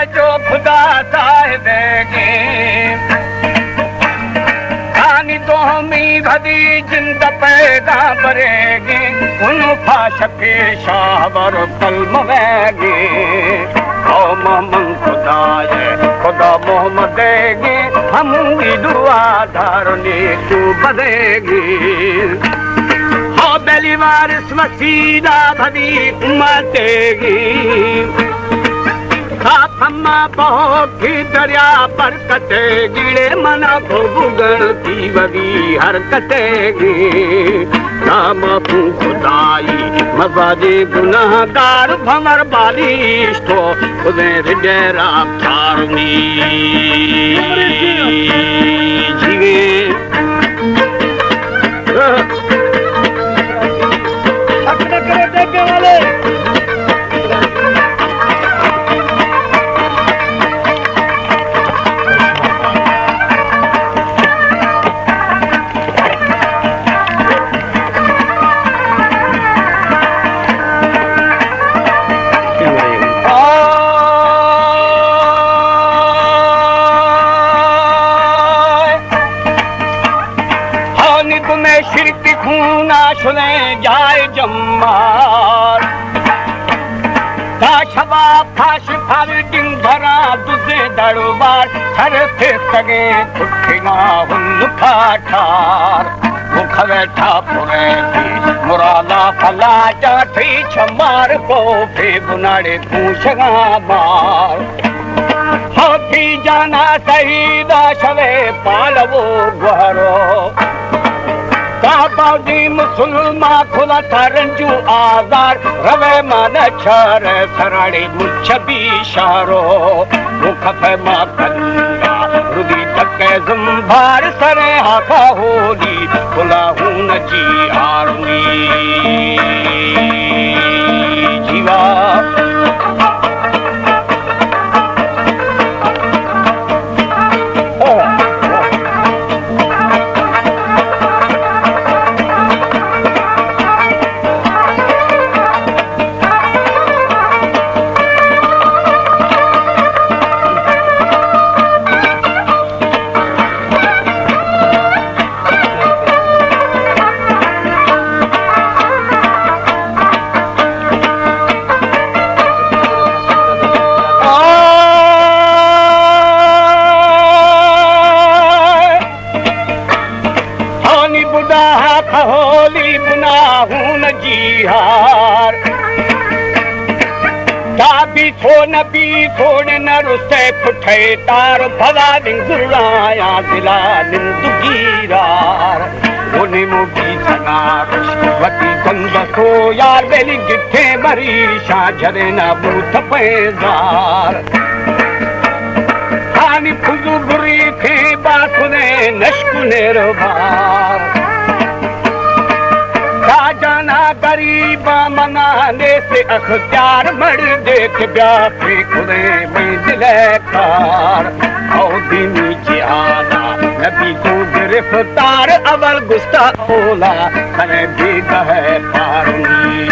جو خدا صاحبیگیں، آنی دومی بھدی جند پیدا بریگیں، انو پاش پیشاور قلم ویگیں۔ قوم من خدای خدا محمدیگیں، ہموی دعا دارنی تو بدیگیں۔ ہو بلی وارث وسیلہ بھدی امتیگیں۔ آپ ہما بہو کی دریا برکتے، گیڑے منا کو بگن تی وگی حرکتے گی۔ نام خون خدائی مزاجی گناہ گار بھمر بالیش تو خدے رڈے را تارمی جیوے۔ ہانی گمے شرک خونا شلیں جائے جمار۔ تا شباب پاش پھل ڈنگھراں دزیں دڑوار، سر سیتگیں پھٹگاں ہلکا ٹھار۔ وہ کھوے ٹھاپرے دی مرالا پھلا جاٹھی چمار کو پھے بناڑے پوشگاں مار۔ ہاکی جانا شہیدا شوے پالو گوہرو۔ کعبہ دی مسلمان کھلا ترنجو آزار، روے مان چھر سراڑی مچھ بی شارو۔ وہ کفے ما کلا ردی تکے زمبار سرے ہاکا ہولی کلا ہون جی آرمی جیوا۔ ہانی بڈا ہاک ہولی بنا ہون جی ہار۔ تا بی سو نبی سوڑ نہ رستے پٹھے تار، بھلا ننگرایا دلا نندگی رار۔ گونی موٹی سنا رش وتی گند سو یار، بیلی گٹھے مری شاہ جھرے نہ بوت پیزار۔ ہانی کھزو بری تھے باسنے نشکنے رو بار۔ تا جانا غریباں منا نیست اختیار، مڑ دیکھ بیا کہ کھدے میں دل کار۔ او دینی جہانا نبی کو گرفتار، اول گستا اولا کنے بیگہ پارنی۔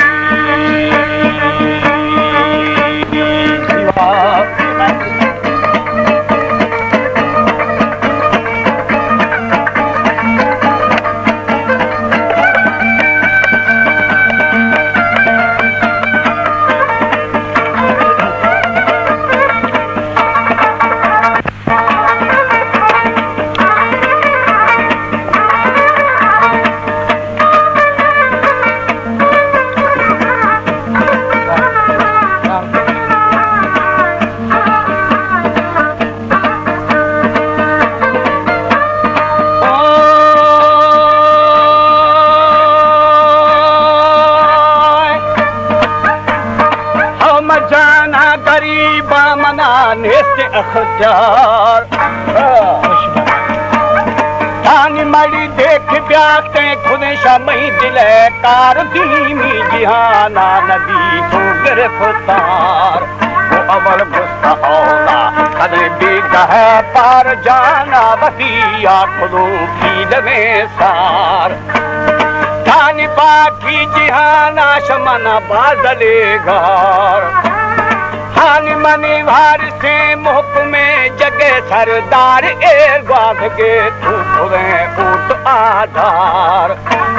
ہم جانا غریباں منا نیست اختیار۔ تانی مڑی دیکھ بیا تیں خودشا مئی دل کار، دینی جہانا نبی تو گرفتار۔ وہ اول گستا اولا کدے بیگہ پار، جانا وسیع کھلوں کی دویں سار۔ تانی باقی جہانا شمنا بازلے گار۔ ہانی منی وارثیں محکمیں جگے سردار، ایر گوادگے تو پوریں اوٹ آدھار۔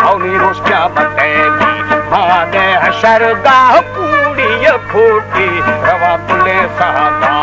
ہونی روشکا بندے دی مانے حشر گاہ، کوڑی کھوٹی روا پلے سادا۔